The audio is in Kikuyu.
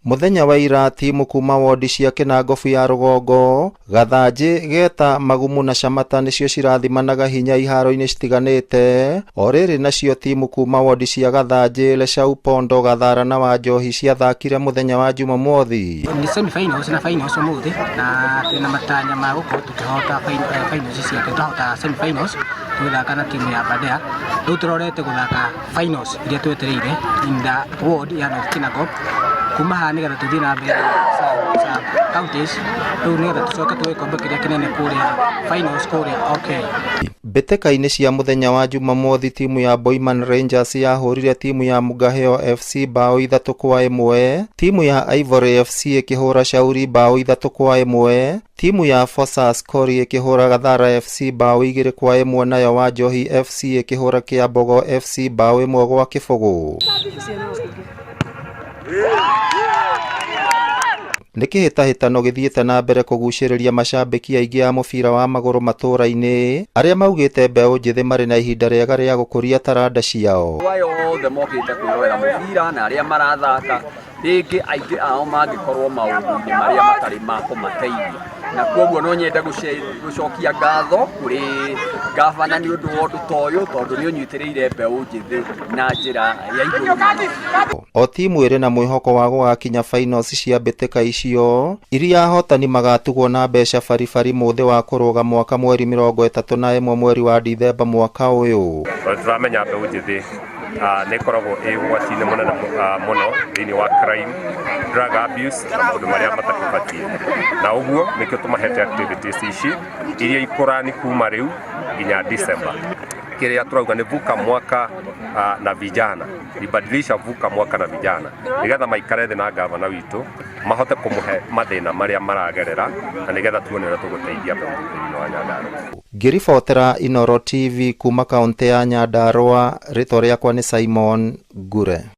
Mũthenya wa ira timu kuma wondi cia Kĩnangobu ya rũgongo, Gathanjĩ, Geta, Magumu na Camata nĩcio cirathimanaga hinya iharo-inĩ citiganĩte. O rĩrĩ nacio timu kuma wondi cia Gathanjĩ, Leshau Pondo, Gathara na Wanjohi ciathakire mũthenya wa Jumamothi. Nĩ semi-finals na finals ũmũthĩ na twĩna matanya ma gũkorwo tũkĩhota finals ciake. Twahota semi-finals tũgĩthaka na timu ya Aberdare. Rĩu tũrorete gũthaka finals iria twetereire in the ward ya North Kinangop. Kuma haha nĩgetha tũthiĩ na mbere sub counties rĩu nĩgetha tũcoke tuoe gĩkombe kĩrĩa kĩnene kũrĩa finals kũrĩa OK. Mbĩtĩka-inĩ cia mũthenya wa Jumamothi timu ya Boiman Rangers yahũrire timu ya Mugaheo FC bao 3-1, timu ya Ivory FC ĩkĩhũra Shauri bao 3-1, timu ya Forsas Kori ĩkĩhũra Gathara FC bao 2-1 nayo Wanjohi FC ĩkĩhũra Kĩambogo FC bao 1-0. Nĩ kĩhĩtahĩtano gĩthiĩte na mbere kũgucĩrĩria macambĩki aingĩ a mũbira wa magũrũ matũũra-inĩ arĩa maugĩte mbeũ njĩthĩ marĩ na ihinda rĩega rĩa gũkũria taranda ciao. Aya othe mokĩte kwĩrorera mũbira na arĩa marathaka rĩngĩ aingĩ ao mangĩkorwo maũndũ-inĩ marĩa matarĩ ma kũmateithia, na koguo no nyende gũcokia ngatho kũrĩ gavana nĩ ũndũ wa ũndũ ta ũyũ, tondũ nĩ ũnyitĩrĩire mbeũ njĩthĩ na njĩra ya igũrũ mũno. O timu ĩrĩ na mwĩhoko wa gũgakinya finals cia mbĩtĩka icio iria ahotani magatugwo na mbeca baribari mũthĩ wa kũrũga mwaka mweri 31 mweri wa Dithemba mwaka ũyũ. Tũramenya mbeũ njĩthĩ nĩ ĩkoragwo ĩ ũgwati-inĩ mũnene mũno thĩinĩ wa crime, drug abuse na maũndũ marĩa matakĩbatiĩ, na ũguo nĩkĩo tũmahete activities ici iria ikũrani kuma rĩu nginya December. Kĩrĩa tũrauga nĩ vuka mwaka na vijana, ibadilisha vuka mwaka na vijana, nĩgetha maikare thĩ na gavana witũ mahote kũmũhe mathĩna marĩa maragerera, na nĩgetha tuone ũrĩa tũgũteithia mbeũ njĩthĩ thĩinĩ wa Nyandarua. Ngĩribotera Inooro TV kuma kaũntĩ ya Nyandarua, rĩtwa rĩakwa nĩ Simon Ngure.